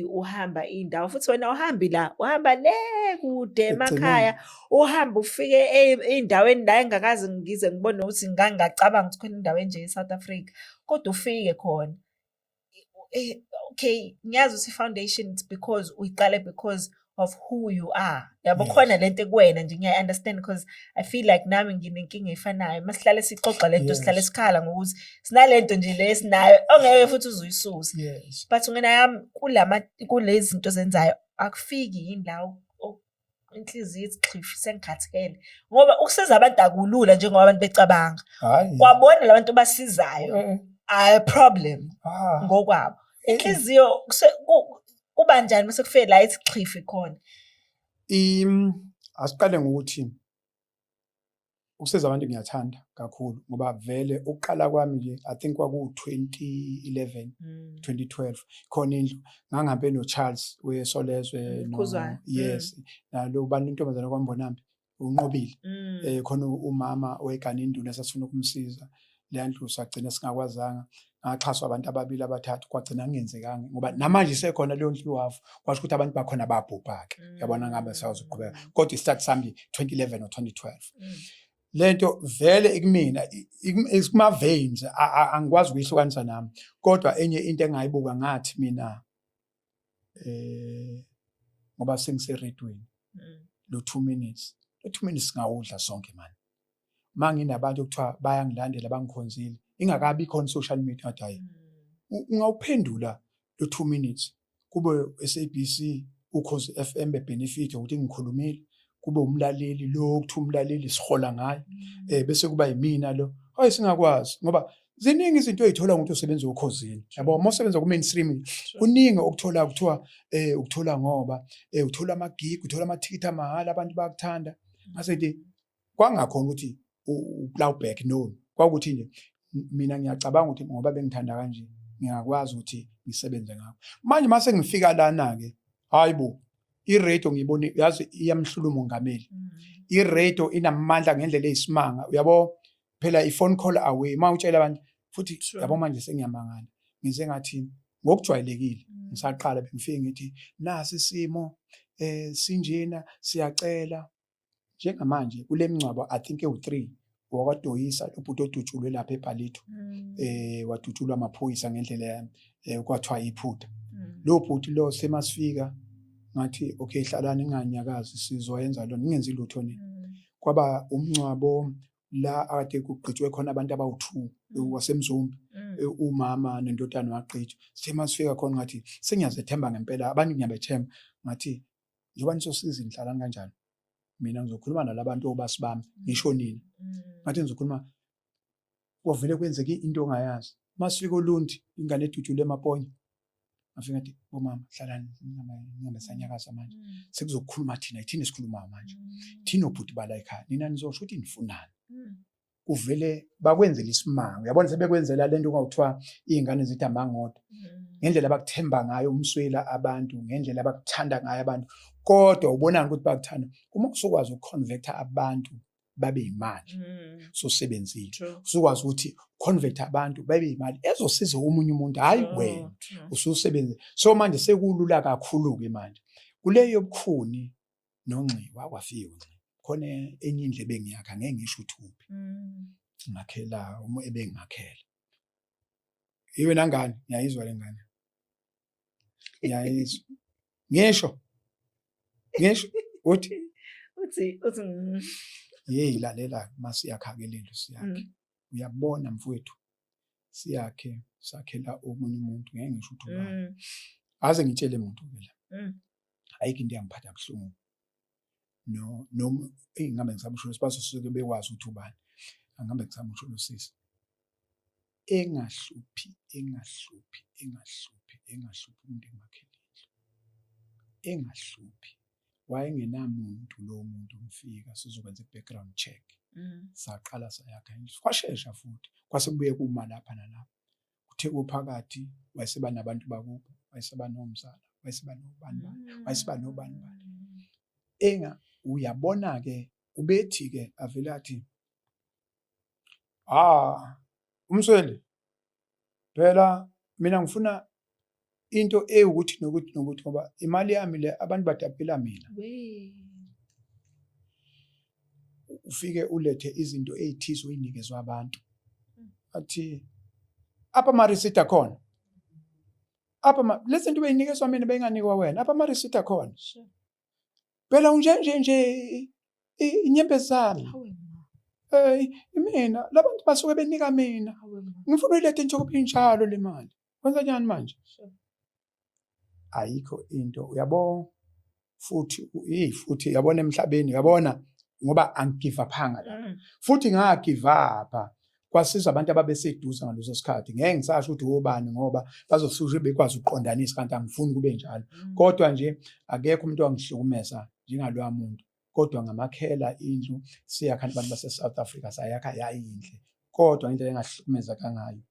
Uhamba indawo futhi wena uhambi la, uhamba le kude emakhaya, uhamba ufike ey'ndaweni la engakaze ngize ngibone ukuthi ngangingacabanga ukuthi khona indawo enje e-South Africa, kodwa ufike khona. Okay, ngiyazi ukuthi i-foundation, it's because uyiqale because of who you are, yabo. Khona lento ekuwena nje, ngiyayi-understand because I feel like nami nginenkinga efanayo. Masihlale sixoxa lento, sihlale sikhala ngokuthi sinalento nje le esinayo ongeke futhi uzuyisuse. But ngena yami kulama kulezi zinto zenzayo, akufiki yini la inhliziyo ithi xhifi, sengikhathele? Ngoba ukusiza abantu akulula njengoba abantu becabanga. Hayi. Kwabona labantu basizayo a problem ngokwabo. Inhliziyo kuba njani mase kufike la ithi xhifi khona? Asiqale ngokuthi ukusiza abantu ngiyathanda kakhulu, ngoba vele ukuqala kwami nje, I think kwaku-2011, 2012, khona indlu ngangihambe no-Charles weSolezwe Khuzwayo. Yes, nalo bani, intombazane kwaMbonambi, uNqobile. Khona umama oyegana induna esasifuna ukumsiza leya ndlu, sagcina singakwazanga, ngaxhaswa abantu ababili, abathathu, kwagcina kungenzekanga, ngoba namanje isekhona leyo ndlu iwafu. Kwasho ukuthi abantu bakhona babhubha-ke, yabona, ngabe sawazi ukuqhubeka. Kodwa i-start sami 2011 or 2012. Lento vele ikumina, ikuma-veins, angikwazi ukuyihlukanisa nami. Kodwa enye into engayibuka, ngathi mina ngoba sengiseredweni, lo 2 minutes, lo 2 minutes singawudla sonke mani. Ma nginabantu okuthiwa bayangilandela, bangikhonzile ingakabi khona social media, ngathi hayi, ungawuphendula lo 2 minutes kube SABC, Ukhozi FM be-benefit ukuthi ngikhulumile, kube umlaleli lo kuthiwa umlaleli sihola ngayo, bese kuba yimina lo. Hayi, singakwazi, ngoba ziningi izinto ey'thola ngokuthi usebenza okhozini, yabo. Uma usebenza ku-mainstream kuningi okuthola, kuthiwa ukuthola ngoba uthola ama-gig, uthola amathikithi amahhala, abantu bayakuthanda. Ngase nje kwangakhona ukuthi u-plow back, no, kwakuthi nje mina ngiyacabanga ukuthi ngoba bengithanda kanje, ngiyakwazi ukuthi ngisebenze ngakho. Manje mase ngifika lana-ke, hayi bo, i-radio ngiyibone, yazi, iyamhlula umongameli. I-radio inamandla ngendlela eyisimanga, uyabo. Phela i-phone call away uma utshela abantu futhi. Yabo, manje sengiyamangala, ngize ngathi ngokujwayelekile ngisaqala bengifike ngithi nasi isimo sinjena, siyacela. Njengamanje kule mngcwabo, I think ewu-3, wakwaDoyisa, lo bhuti odutshulwe lapha eBhalitho, wadutshulwa amaphoyisa ngendlela kwathiwa iphutha. Lo bhuti lo, semasifika ngathi, "Okay, hlalani, ninganyakazi, sizoyenza lona, ningenzi lutho nina." Kwaba umngcwabo la akade kugqitshwe khona abantu abawu-2 waseMzumbe, umama nendodana wagqitshwa. Sithe masifika khona ngathi sengiyazethemba ngempela, abantu ngiyabethemba. Ngathi njengoba nisosiza, nihlalani kanjani, mina ngizokhuluma nalabantu obasi bami, ngisho nina. Ngathi ngizokhuluma, kwavele kwenzeke into ongayazi. Masifika oLundi, ingane edutshulwe emaponya, ngafika ngathi, "Bomama, hlalani, ningabe sanyakaza manje." Sekuzokhuluma thina, ithina esikhulumayo manje, thina obhuti bala ekhaya, nina nizosho ukuthi nifunani. Kuvele bakwenzela isimanga, uyabona, sebekwenzela lento kwakuthiwa iy'ngane zithi amangodo, ngendlela abakuthemba ngayo umswela abantu, ngendlela abakuthanda ngayo abantu. Kodwa ubonani ukuthi bakuthanda uma usukwazi uku-converta abantu babe imali? Ususebenzile. Usukwazi ukuthi convert abantu babe imali ezosiza omunye umuntu, hhayi wena. Ususebenzile, so manje sekulula kakhulu-ke manje kuleyo yobukhuni nongxiwa. Kwafika ungxiwa khona enye indlu ebengiyakha, ngeke ngisho ukuthi kuphi. Ngakhela uma ebengakhela yiwe nangane, ngiyayizwa le ngane, ngiyayizwa, ngisho uthi Uthi. Yeyi, lalela, masiyakha-ke lendlu siyakhe. Uyabona mfowethu, siyakhe, sakhela omunye umuntu, ngeke ngisho ukuthi ubani. Aze ngitshele muntu-ke la, ayikho into eyangiphatha buhlungu no noma eyi, ngihambe ngisamusho, bazosuke bekwazi ukuthi ubani. Angihambe ngisamusho lo sisi engahluphi, engahluphi, engahluphi, engahluphi umuntu engimakhele indlu, engahluphi. Wayengenamuntu lowo muntu. Ngifika sizokwenza i-background check. Saqala sayakha indlu, kwashesha futhi, kwase kubuye kuma lapha nalapha. Kuthe kuphakathi wayeseba nabantu bakubo, wayeseba nomzala, wayeseba nobani bani, wayeseba nobani bani. Enga uyabona ke, ubethi ke avele athi, "Ah, umsweli, phela mina ngifuna Into ewukuthi nokuthi nokuthi, ngoba imali yami le, abantu badabukela mina. Ufike ulethe izinto ey'thize uyinikezwe abantu, athi apha ama-receipt akhona, apha lezi zinto beyinikezwa mina, beyinganikwa wena, apha ama-receipt akhona. Phela unje nje nje inyembezi zami. Hawe ma. Mina labantu basuke benika mina. Hawe ma. Ngifuna uyilethe njengoba injalo le mali. Kwenza njani manje? Ayikho into, uyabo, futhi futhi uyabona emhlabeni, uyabona, ngoba angigive uphanga la. Futhi ngagive up, kwasiza abantu ababeseduze ngaleso sikhathi. Ngeke ngisasho ukuthi obani, ngoba bazosuke bekwazi ukuqondanisa, kanti angifuni kube njalo. Kodwa nje akekho umuntu owangihlukumeza njengaloya muntu. Kodwa ngamakhela indlu, siyakha abantu base-South Africa, sayakha yayinhle, kodwa indlela engahlukumeza kangayo,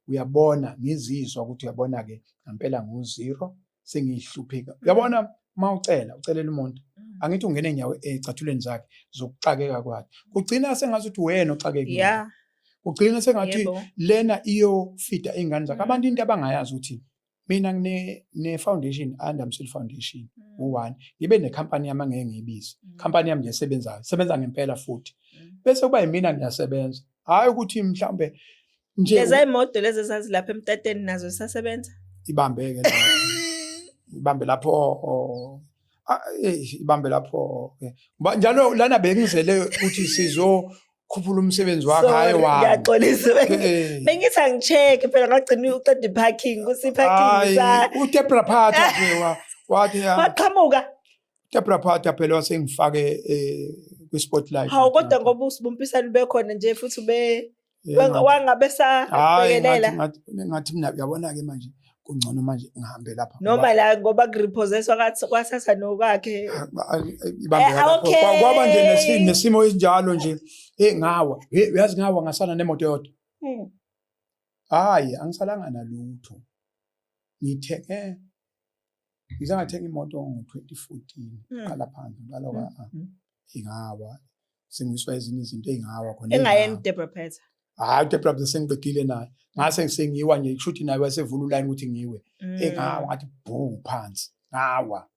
uyabona, ngizizwa ukuthi uyabona-ke ngempela ngu-zero, sengiyihlupheka. Uyabona uma ucela, ucelela umuntu, angithi ungene enyawo ecathulweni zakhe zokuxakeka kwakhe, kugcina sengathi wena oxakekile. Kugcina sengathi lena iyofida iy'ngane zakhe. Abantu into abangayazi ukuthi mina ngine ne-foundation, Ayanda Msweli Foundation, u-one, ngibe nekhampani yami angeke ngiyibize, khampani yami nje esebenzayo, sebenza ngempela futhi, bese kuba yimina ngiyasebenza, hhayi ukuthi mhlawumbe nje. Leza imoto lezi ezazilapha emtateni nazo zisasebenza? Ibambeke la, ibambe lapho, ibambe lapho ke. Njalo lana bengizele ukuthi sizokhuphula umsebenzi wakhe, hayi Sorry, wami. Ngiyaxolisa. Bengithi angi-check phela, ngagcina uqeda i-parking, kusi i-parking sa Hayi, uDebra Phatha nje wathi ya, waqhamuka. uDebra Phatha phela wasengifake kwi-spotlight. Hawu, kodwa ngoba usibumpisane bekhona nje futhi ube wangabe Hayi, sabhekelela. Ngathi mina uyabona-ke manje kungcono manje ngihambe lapha. Noma la ngoba kurepossesswa kwathatha nokwakhe. Ibambe lapho. Kwaba nje nesimo esinjalo nje. Hey, ngawa. Hey, uyazi ngawa ngasala nemoto yodwa. Hayi, angisalanga nalutho. Ngithenge, ngize ngathenga imoto ngo-2014. Qala phansi ngqala kwa ingawa, sengiswa ezinye izinto ey'ngawa khona. Engayeni ey'ngawa. Debra Phetha. Hayi, uDebra Phatha sengiqedile naye, ngase sengiwa nje, kusho naye wasevula ulayini ukuthi ngiwe. Engawa ngathi bhu phansi, ngawa.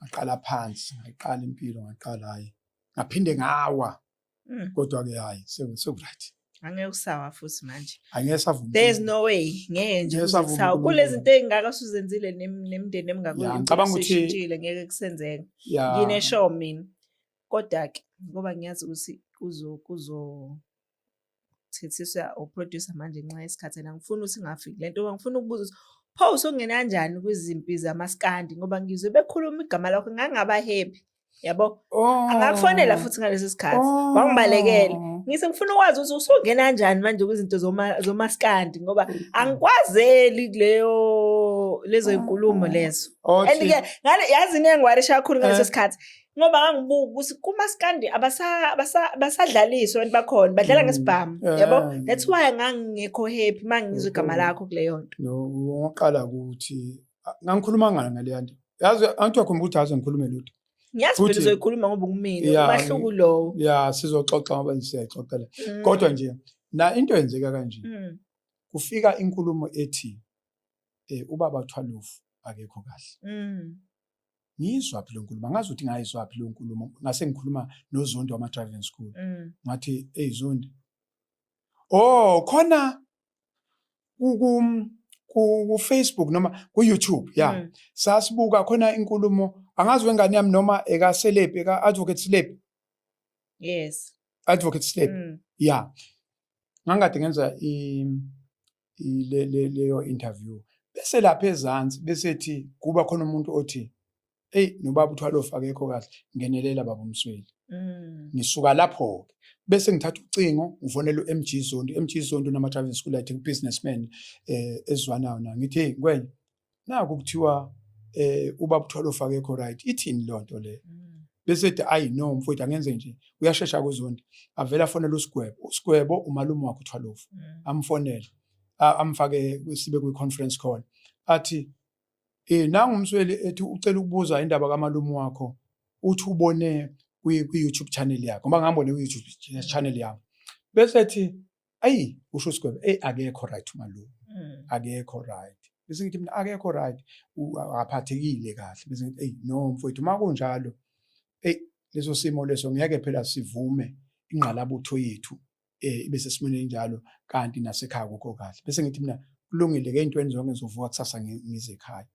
Ngaqala phansi, ngaqala impilo, ngaqala, hayi, ngaphinde ngawa. Kodwa-ke hayi, seku-right. Angeke usawa futhi manje. Angeke savuma. There is no way, ngeke nje Ngeke kuze savuma kusawa. uNkulunkulu. Kulezi zinto ey'ngaka osuzenzile nemindeni emingaka, Ya, impilo ngicabanga ukuthi- isishintshile, ngeke kusenzeke. Ngine-sure mina. Kodwa-ke ngoba ngiyazi ukuthi kuzo thethiswa uproducer manje ngenxa yesikhathi, and angifuni ukuthi ingafiki le nto, ngifuna ukubuza ukuthi pho usongena kanjani kwizimpi zamaskandi, ngoba ngizwe bekhuluma igama lakho, ngangaba happy, yabo. Angakufonela futhi ngalesi sikhathi, wangibalekela. Ngise ngifuna ukwazi ukuthi usungena kanjani manje kwizinto zomaskandi, ngoba angikwazeli kuleyo lezo inkulumo lezo. And ke ngale, yazi into engiwarisha kakhulu ngaleso sikhathi, ngoba ngangibuka ukuthi kumaskandi abasadlaliswa abantu bakhona, badlala ngesibhamu, yabo. That's why ngangingekho happy mangizwa igama lakho kuleyo nto. No, ngoqala ukuthi ngangikhuluma ngani ngaleya nto, yazi angithi uyakhumbula ukuthi aze ngikhulume lutho. Ngiyazi phela uzoyikhuluma ngoba ungumina, umahluko lowo. Ya, sizoxoxa ngoba siyaxoxela. Kodwa nje na into yenzeka kanje, kufika inkulumo ethi ubaba Thwalofu akekho kahle. Ngiyizwaphi le nkulumo? Angazi ukuthi ngayizwaphi le nkulumo. Ngase ngikhuluma noZondi wama-driving school. Ngathi, hey Zondi, oh khona ku Facebook noma ku YouTube, ya, sasibuka khona inkulumo, angazi wengane yami noma eka Selepe, eka Advocate Selepe. Advocate Selepe. Ya, ngangikade ngenza i leyo interview, bese lapha ezansi bese ethi kuba khona umuntu othi, hey, nobaba uThwalofu akekho kahle, ngenelela baba uMsweli. Ngisuka lapho ke bese ngithatha ucingo, ngifonela uMG Zondi. MG Zondi unama driving school, I think businessman ezwanayo na. Ngithi, hey ngwenye, naku kuthiwa ubaba uThwalofu akekho right, ithini lonto le? Bese ethi, ayi no mfowethu, angenze nje. Uyashesha kuZondi, avela afonela uSigwebo. USigwebo umalume wakhe uThwalofu. Amfonele, amfake sibe kwi conference call, athi, nangu uMsweli ethi ucela ukubuza indaba kamalume wakho, uthi ubone kwi YouTube channel yakhe, ngoba ngambone ku YouTube channel yami. Bese ethi, ayi, usho uSigwebo, hey, akekho right umalume. Akekho right. Bese ngithi mina akekho right, akaphathekile kahle. Bese ngithi, eyi no mfowethu, uma kunjalo, eyi leso simo leso ngeke phela sivume ingqalabutho yethu ibe sesimweni enjalo, kanti nasekhaya kukho kahle. Bese ngithi mina kulungile-ke, ey'ntweni zonke ngizovuka kusasa ngize ekhaya.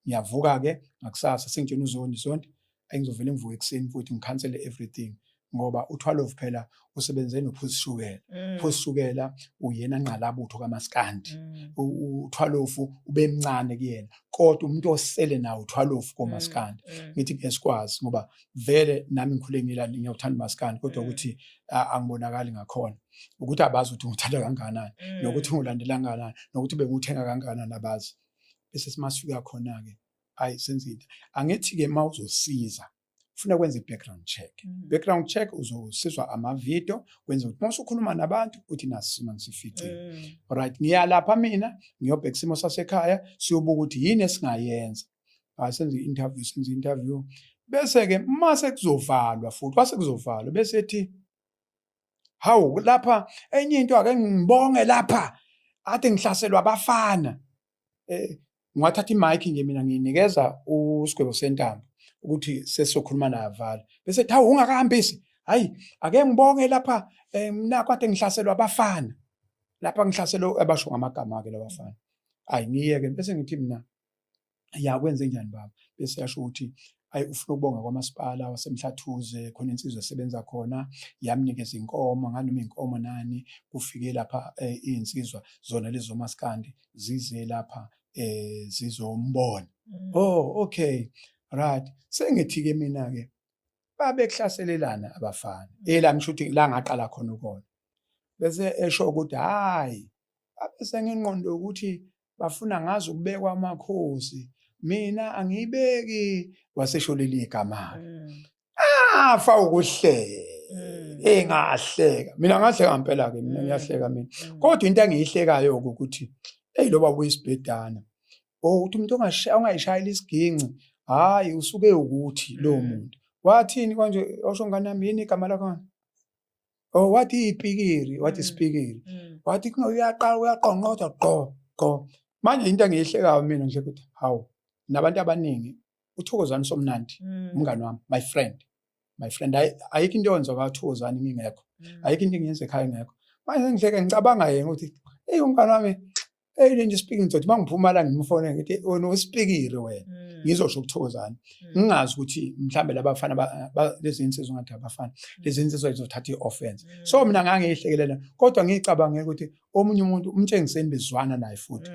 Ngiyavuka-ke ngakusasa, sengitshena uZondi, Zondi, ayingizovele ngivuke ekuseni futhi ngikhansele everything, ngoba uThwalovu phela usebenze noPhuzishukela. Phuzishukela uyena ngqalabutho kaMaskandi. UThwalofu ubemncane kuyena, kodwa umuntu osele nawo uThwalofu koMaskandi. Ngithi ngeke sikwazi, ngoba vele nami ngikhule ngilani, ngiyawuthanda uMaskandi, kodwa ukuthi angibonakali ngakhona ukuthi abazi ukuthi ngithanda kangakanani, nokuthi ngilandela kangakanani, nokuthi bengiwuthenga kangakanani, abazi. Bese simasifika khona-ke, ayi senze into. Angithi-ke uma uzosiza ufuna kwenza i-background check. Background check uzosizwa ama-video, kwenza ukuthi uma usukhuluma nabantu uthi nasi isimo ngisificile. Right, ngiya lapha mina ngiyobheka isimo sasekhaya, siyobuka ukuthi yini esingayenza. Hayi, senze i-interview, senze i-interview, bese-ke mase kuzovalwa futhi, kwase kuzovalwa, bese ethi hawu lapha enye into ake ngibonge lapha, ade ngihlaselwa abafana. Ngiwathatha i-mic nje mina, ngiyinikeza uSigwebo Sentambo ukuthi sesizokhuluma naye, avala, bese ethi hawu ungakahambisi, hayi ake ngibonge lapha, mina kade ngihlaselwa abafana lapha, ngihlaselwe, abasho ngamagama-ke labafana. Hayi ngiyeke, bese ngithi mina ya kwenze njani baba? Bese yasho ukuthi ayi ufuna ukubonga kwamasipala waseMhlathuze, khona insizwa esebenza khona yamnikeza inkomo, nganoma inkomo nani, kufike lapha iy'nsizwa zona lezi zomaskandi zize lapha zizombona. Oh okay, right. Sengithi-ke mina-ke babekuhlaselelana abafana, elami shuthi la ngaqala khona ukona. Bese esho ukuthi hhayi babe sengenqondo ukuthi bafuna ngazi ukubekwa amakhosi, mina angiyibeki, wasesho leli gama. Afa ukuhleka. Engahleka mina, ngahleka ngempela ke mina, ngiyahleka mina. Kodwa into engiyihlekayo ukuthi hey lo baba uyisibhedana, oh uthi umuntu ongayishayela isiginci, hayi usuke ukuthi lo muntu wathini konje, osho ngane yami yini igama lakho? Oh wathi ipikiri, wathi isipikiri. Wathi uyaqala uyaqonqotha qo qo. Manje into engiyihlekayo mina nje ukuthi hawu, nabantu abaningi, uThokozani Somnandi, umngani wami, my friend, my friend, ayikho into yonzo kaThokozani ngingekho, ayikho into engiyenza ekhaya ngekho. Manje ngihleke ngicabanga yena ukuthi hey umngani wami, hey le nje speaking, ngizothi mangiphuma la ngimfone ngithi wena usipikiri wena, ngizosho ukuThokozani, ngingazi ukuthi mhlambe labafana lezi insizwa, ngathi abafana lezi insizwa zizothatha i-offense. So mina ngangiyihlekelela, kodwa ngicabangela ukuthi omunye umuntu umtshengiseni bezwana naye futhi,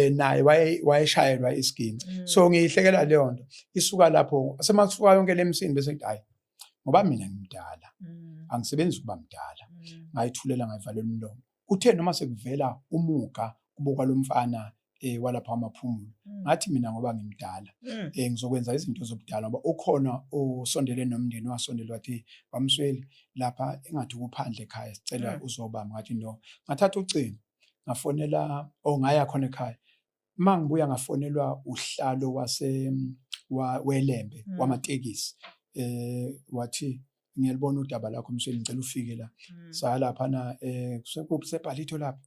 naye wayeshayelwa isiginci. So ngiyihlekela leyo nto. Isuka lapho semakusuka yonke lemsini, bese ngithi hayi ngoba mina ngimdala, angisebenzi ukuba mdala. Ngayithulela, ngayivalela umlomo. Kuthe noma sekuvela umuga kubukwa lo mfana walapha amaphumulo, ngathi mina ngoba ngimdala, ngizokwenza izinto zobudala, ngoba ukhona osondele nomndeni, wasondela wathi bamsweli lapha engathi kuphandle ekhaya, sicela uzobamba. Ngathi no, ngathatha ucingo ngafonela, oh ngaya khona ekhaya. Mangibuya ngafonelwa uhlalo wase weLembe wamatekisi, wathi ngiyalibona udaba lakho Msweli, ngicela ufike la. Saya laphana kusekuphi, sebhalitho lapha.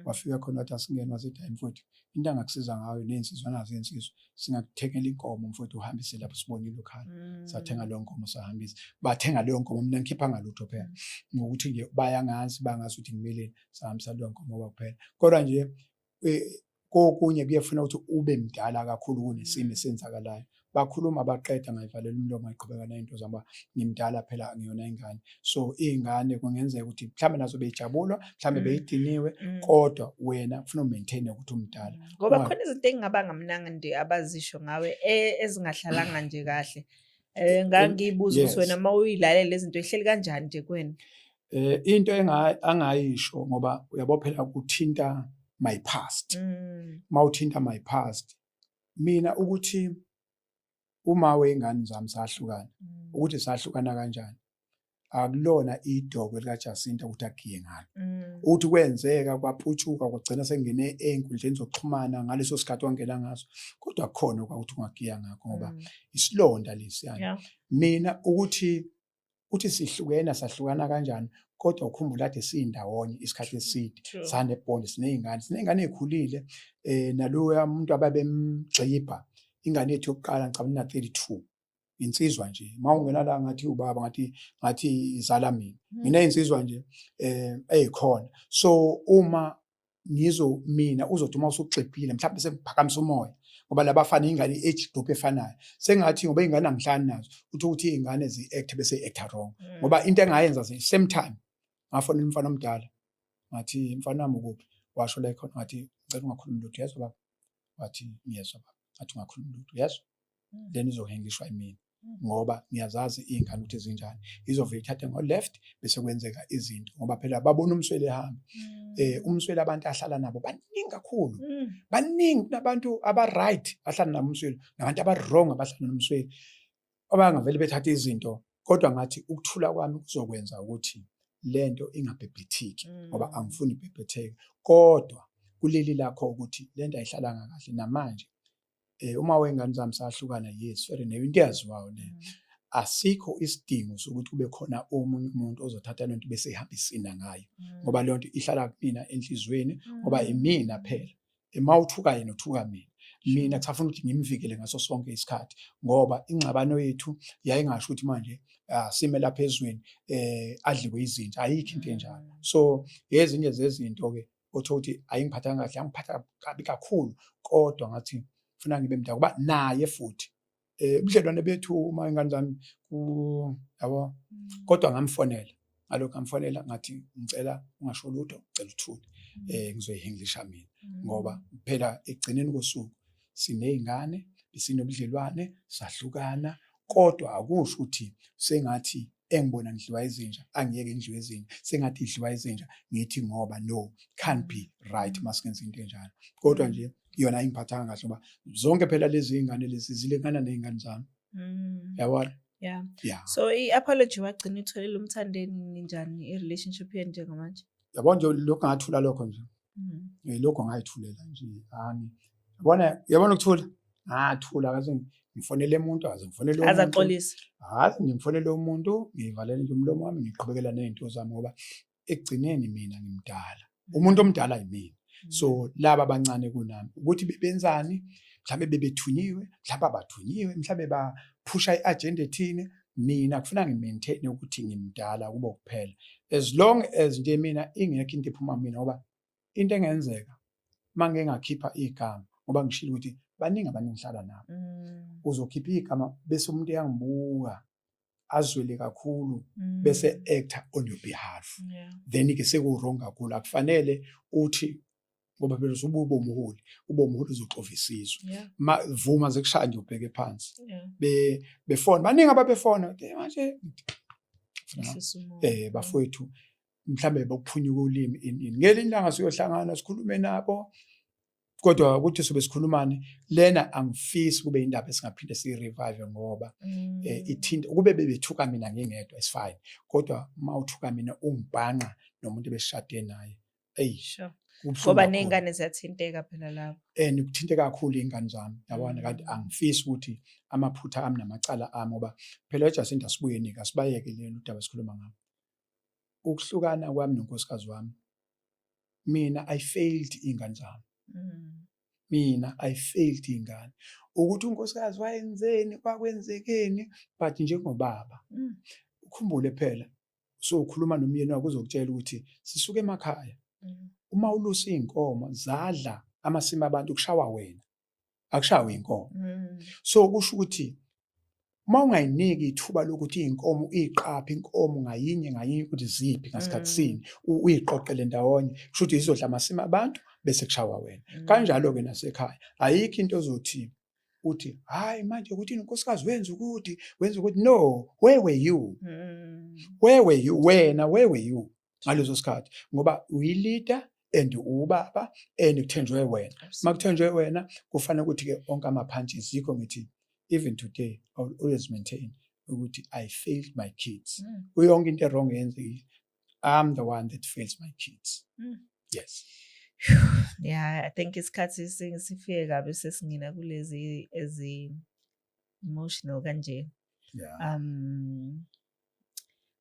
Wafika khona wathi asingene, wasethi hayi mfowethu, into angakusiza ngayo ney'nsizwa nazo iy'nsizwa, singakuthengela inkomo mfowethu, uhambise lapho, sibonile ukhala. Sathenga leyo nkomo, sahambisa, bathenga leyo nkomo, mina ngikhipha ngalutho phela, ngokuthi nje bayangazi, bangazi ukuthi ngimeleni, sahambisa leyo nkomo kwakuphela. Kodwa nje kokunye kuyefuna ukuthi ube mdala kakhulu kunesimo esenzakalayo. Bakhuluma baqeda, ngayivalela umlomo, ngayiqhubeka ney'nto zami, ngimdala phela, ngiyona ingane. So iy'ngane kungenzeka ukuthi mhlawumbe nazo beyijabula, mhlawumbe beyidiniwe, kodwa wena kufuna u-maintain ukuthi umdala. Ngoba khona izinto engingabanga mnanga nje abazisho ngawe ezingahlalanga nje kahle. Ngangiyibuza ukuthi wena uma uyilalela lezi zinto ihleli kanjani nje kuwena? Into angayisho, ngoba uyabo phela kuthinta my past. Mawuthinta my past, mina ukuthi uma wey'ngane zami sahlukana, ukuthi sahlukana kanjani, akulona idokwe likaJacinta ukuthi agiye ngalo. Ukuthi kwenzeka kwaputshuka kwagcina sengene ey'nkundleni zokuxhumana ngaleso sikhathi wangena ngaso, kodwa akukhona okwakuthi ungagiya ngakho, ngoba isilonda lesiyana. Mina ukuthi Uthi sihlukene, sahlukana kanjani, kodwa ukhumbula kade siyindawonye isikhathi eside, sane-bond, siney'ngane, siney'ngane ey'khulile. Naloya muntu ababemgxibha, ingane yethu yokuqala ngicabanga ina-32, insizwa nje. Uma ungena la ngathi ubaba, ngathi izala mina. Nginey'nsizwa nje ey'khona. So uma ngizo mina uzothi uma usugxibhile mhlawumbe sengiphakamisa umoya, ngoba labafana ingane i-age group efanayo, sengathi ngoba iy'ngane angihlani nazo, uthi ukuthi iy'ngane zi-act bese i-acta wrong. Ngoba into engayenza nje same time ngafonela umfana omdala, ngathi, "Mfana wami, ukuphi?" Washo la ekhona. Ngathi, "Ngicela ungakhulumi lutho, uyezwa baba?" Wathi, "Ngiyezwa baba." Ngathi, "Ungakhulumi lutho, uyezwa? Then izohandlishwa yimina, ngoba ngiyazazi iy'ngane ukuthi zinjani, izovele ithathe ngo-left bese kwenzeka izinto, ngoba phela babona uMsweli ehamba. UMsweli abantu ahlala nabo baningi kakhulu, baningi. Kunabantu aba-right ahlala nabo uMsweli, nabantu aba-wrong abahlala noMsweli, abangavele bethathe izinto. Kodwa ngathi ukuthula kwami kuzokwenza ukuthi lento ingabhebhethiki, ngoba angifuni ibhebhetheke. Kodwa kuleli lakho ukuthi lento ayihlalanga kahle namanje. Uma wey'ngane zami sahlukana, yes, fair enough, into eyaziwayo leyo. Asikho isidingo sokuthi kube khona omunye umuntu ozothatha lento bese ehamba isina ngayo, ngoba leyo nto ihlala kumina enhliziyweni, ngoba imina phela. Uma uthuka yena, uthuka mina. Mina kusafuna ukuthi ngimvikele ngaso sonke isikhathi, ngoba ingxabano yethu yayingasho ukuthi manje asime lapha ezweni adliwe izinja, ayikho into enjalo. So ezinye zezinto-ke othola ukuthi ayingiphathanga kahle, yangiphatha kabi kakhulu, kodwa ngathi funa ngibe mdala kuba naye futhi. Ubudlelwane bethu uma ingane zami ku yabo. Kodwa ngamfonela ngalokho, ngamfonela ngathi, "Ngicela ungasho lutho, ngicela uthule, ngizoyihandlisha mina," ngoba phela ekugcineni kosuku siney'ngane, besinobudlelwane, sahlukana, kodwa akusho ukuthi sengathi engibona ngidliwa izinja angiyeke ngidliwe izinja, sengathi idliwa izinja ngithi ngoba no, can't be right masingenza into enjalo. Kodwa nje yona ayingiphathanga kahle, ngoba zonke phela lezi iy'ngane lezi zilingana ney'ngane zami, yabona? Yeah. Yeah. So i-apology wagcina uyitholile uMthandeni? Ninjani i-relationship yenu njengamanje? Yabo nje lokhu ngathula lokho nje. Lokho ngayithulela nje, angi yabona, yabona ukuthula, ngathula kaze ngifonele umuntu, aze ngifonele umuntu. Azaxolisa. Hayi, ngimfonele umuntu, ngivalele nje umlomo wami, ngiqhubekela ney'nto zami, ngoba ekugcineni mina ngimdala, umuntu omdala yimina. So laba abancane kunami ukuthi bebenzani, mhlawumbe bebethunyiwe, mhlawumbe abathunyiwe, mhlawumbe baphusha i-agenda ethini, mina kufuna ngi-maintain ukuthi ngimdala kubo kuphela, as long as nje mina ingekho into ephuma mina. Ngoba into engenzeka uma ngike ngakhipha igama, ngoba ngishilo ukuthi baningi abantu engihlala nabo, uzokhipha igama bese umuntu eyangibuka azwele kakhulu, bese actor on your behalf. Then ke seku-wrong kakhulu. Akufanele uthi ngoba phela usubuye ube umholi, ube umholi uzoxova isizwe. Ma vuma zikushaya nje ubheke phansi. Be befona baningi ababefona ke manje. Ehlisa umoya. Bafowethu, mhlambe bokuphunyuka ulimi ini, ngelinye ilanga siyohlangana sikhulume nabo, kodwa ukuthi sobe sikhulumani lena, angifisi kube indaba esingaphinde siyi-revive, ngoba ithinta ukube bebethuka mina ngingedwa is fine, kodwa uma uthuka mina ungibhanqa nomuntu ebesishade naye, eyi, kubuhlungu Ngoba kakhulu. Ney'ngane ziyathinteka phela lapho. And kuthinte kakhulu iy'ngane zami, yabona? Kanti angifisi ukuthi amaphutha ami namacala ami, ngoba phela eJacinta asibuyeni-ke, asibayeke lelo udaba esikhuluma ngalo, ukuhlukana kwami nonkosikazi wami, mina I failed iy'ngane zami. Mina I failed iy'ngane. Ukuthi unkosikazi wayenzeni, kwakwenzekeni, but njengobaba, ukhumbule phela so ukhuluma nomyeni wakho, uzokutshela ukuthi sisuke emakhaya, uma ulusa iy'nkomo zadla amasimu abantu, kushawa wena, akushawa iy'nkomo. So kusho ukuthi uma ungayiniki ithuba lokuthi iy'nkomo uyiqaphe inkomo ngayinye ngayinye ukuthi ziphi ngasikhathi sini, uyiqoqele ndawonye, kusho ukuthi zizodla amasimu abantu bese kushawa wena. Kanjalo-ke nasekhaya, ayikho into ozothi uthi hayi manje ukuthi unkosikazi wenza ukuthi, wenza ukuthi. No, where were you? Where were you wena? Where were you ngaleso sikhathi? Ngoba uyi-leader and ubaba and kuthenjwe wena. Makuthenjwe wena, kufanele ukuthi-ke onke ama-punches. Yikho ngithi even today I will always maintain ukuthi I failed my kids. Kuyonke into e-wrong eyenzekile, I'm the one that fails my kids. Yes. Yeah, I think isikhathi sifike kabi sesingena kulezi ezi emotional kanje.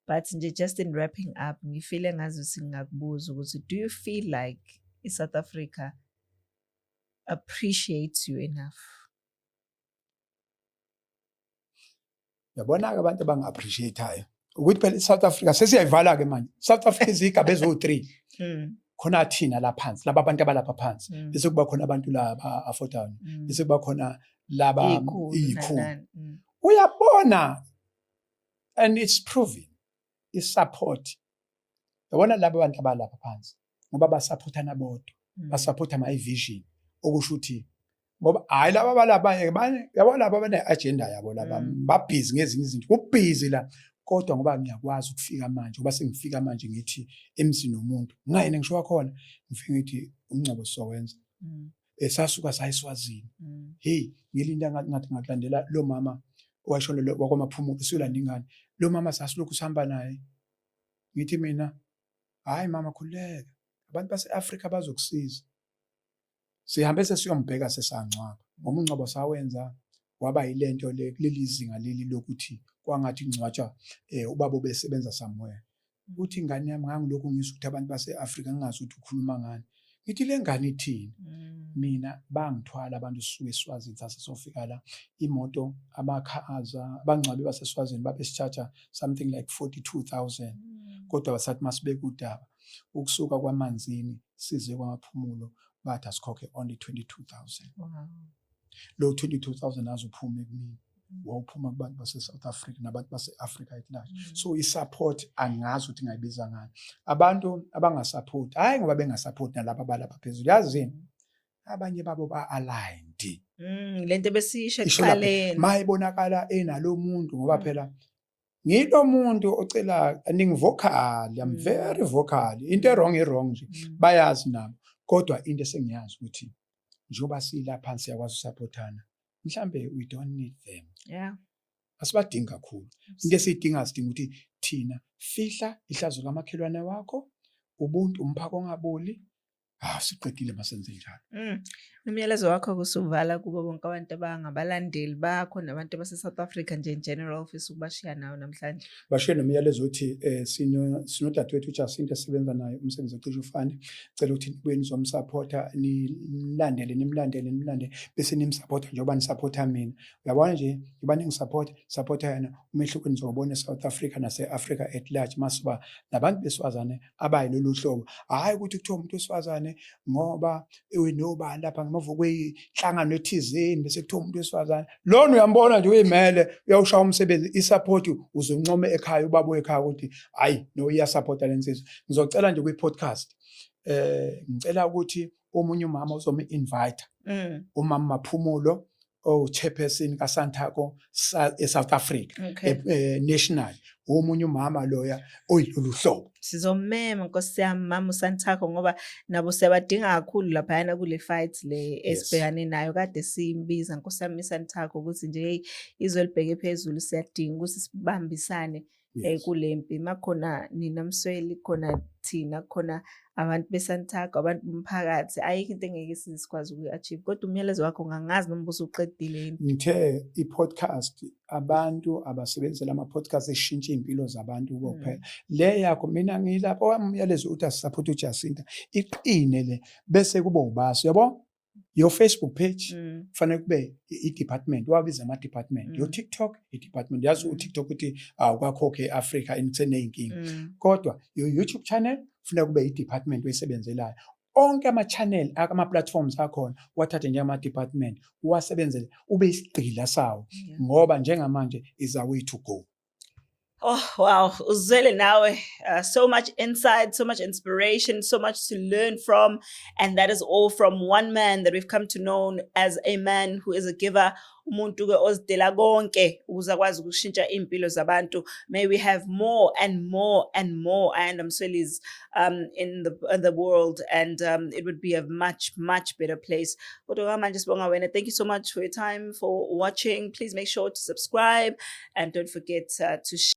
But nje, just in wrapping up, ngifile ngazuthi ngingakubuza ukuthi do you feel like i-South Africa appreciates you enough? Yabona-ke abantu abanga-appreciate-ayo ukuthi phela i-South Africa sesiyayivala-ke manje. South Africa izigaba eziwu-3. Khona thina la phansi, laba abantu abalapha phansi, bese kuba khona abantu laba affordayo, bese kuba khona laba Iy'khulu iy'khulu. Nanani. Uyabona, and it's proven, i-support, yabona laba bantu abalapha phansi, ngoba basupportana bodwa, basupporta my vision, okusho ukuthi ngoba hayi laba abalabanye bane, yabo, laba abane-agenda yabo laba, babhizi ngezinye izinto, kubhizi la. Kodwa ngoba ngiyakwazi ukufika manje, ngoba sengifika manje ngithi emzini womuntu ngayena ngisho khona, ngifike ngithi umngcwabo sizowenza. Sasuka sayiswazini. Hey, ngelinda ngathi ngakulandela lo mama owashona lo wakwaMaphumulo, siyolanda ingane. Lo mama sasilokhu sihamba naye, ngithi mina, "Hayi mama, khululeka, abantu base-Afrika bazokusiza." Sihambe sesiyombheka sesangcwaba, ngoba umngcwabo sawenza waba yilento le kuleli zinga leli lokuthi kwangathi kungcwatshwa ubaba obesebenza somewhere. Uthi, "Ingane yami, ngangilokhu ngizwa ukuthi abantu base-Afrika, ngingazi ukuthi ukhuluma ngani." Ngithi, "Le ngane ithini?" Mina bangithwala abantu sisuke eSwazini, sase sofika la, imoto amakhaza abangcwabi baseSwazini babesi-charge something like 42,000. Kodwa basathi masibeke udaba ukusuka kwaManzini size kwaMaphumulo, bathi asikhokhe only 22,000. Lo 22,000 azuphume kumina, wawuphuma kubantu base-South Africa nabantu base-Africa at large. So i-support angazi ukuthi ngayibiza ngani. Abantu abangasupport, hhayi ngoba bengasupport nalaba abalapha phezulu, yazini, abanye babo ba-aligned. Lento besiyisho Isho lapha, ekuqaleni. Mayibonakala enalo muntu, ngoba phela ngilo muntu ocela ningi-vocal, I'm very vocal. Into e-wrong i-wrong nje, bayazi nabo. Kodwa into esengiyazi ukuthi njengoba sila phansi siyakwazi ukusupportana, mhlambe we don't need them. Asibadingi kakhulu. Into esiyidinga, sidinga ukuthi thina fihla ihlazo kamakhelwane wakho, ubuntu umphako ongaboli. Ah, siqedile masenze njalo. Umyalezo wakho kusuvala kubo bonke abantu abangabalandeli bakho nabantu abase-South Africa nje in general, ofisa ukubashiya nawo namhlanje. Bashiye nomyalezo othi sino sinodadewethu uJacinta esebenza naye umsebenzi ocishe ufane. Cela ukuthi nibuye nizomsupporta, nilandele, nimlandele, nimlandele, bese nimsupporta njengoba nisupporta mina. Uyabona nje, njengoba ningisupporta, supporta yena, umehluko nizowubona eSouth Africa nase-Africa at large masiba nabantu besifazane abayilolu hlobo. Hhayi ukuthi kuthiwa umuntu wesifazane ngoba nobani lapha ngemuva kweyinhlangano ethizeni, bese kuthiwa umuntu wesifazane lona uyambona nje uyimele, uyawushaya umsebenzi, i-support uzoncoma ekhaya, ubaba wekhaya ukuthi hayi no, iyasupporta le nsizwa. Ngizocela nje kwi-podcast, ngicela ukuthi omunye umama uzomi-invite, umama Maphumulo, owu-chairperson kaSantaco eSouth Africa, national, omunye umama loya oyilolu hlobo. Sizomema, Nkosi yami, mama uSantaco, ngoba nabo siyabadinga kakhulu laphayana kule fight le esibhekane nayo. Kade simbiza, Nkosi yami, iSantaco, ukuthi nje hey, izwe libheke phezulu, siyadinga ukuthi sibambisane kule mpi. Makhona nina Msweli, khona thina, khona abantu beSantaco, abantu bomphakathi, ayikho into engeke size sikwazi ukuyi-achieve. Kodwa umyalezo wakho ngangazi noma usuqedile yini. Ngithe i-podcast, abantu abasebenzela ama-podcast eshintsha iy'mpilo zabantu kuphela. Le yakho, mina ngilapho, owami umyalezo uthi asisupport uJacinta, iqine le, bese kuba ubaso, yabo, your Facebook page kufanele kube i-department, wabiza ama-department, your TikTok i-department, yazi, u-TikTok uthi awukakhokhe e-Africa and kuseney'nkinga, kodwa your YouTube channel kufuneka kube i-department oyisebenzelayo. Onke ama-channel, ama-platforms akhona, uwathathe njengama-department, uwasebenzele, ube isigqila sawo, ngoba njengamanje is a way to go. Oh, wow. Uzwele nawe. So much insight, so much inspiration, so much to learn from. And that is all from one man that we've come to know as a man who is a giver. Umuntu ke ozidela konke ukuze akwazi ukushintsha impilo zabantu. May we have more and more and more Ayanda Mswelis in the world, and it would be a much, much better place. Kodwa manje sibonga wena. Thank you so much for your time, for watching. Please make sure to subscribe and don't forget to share.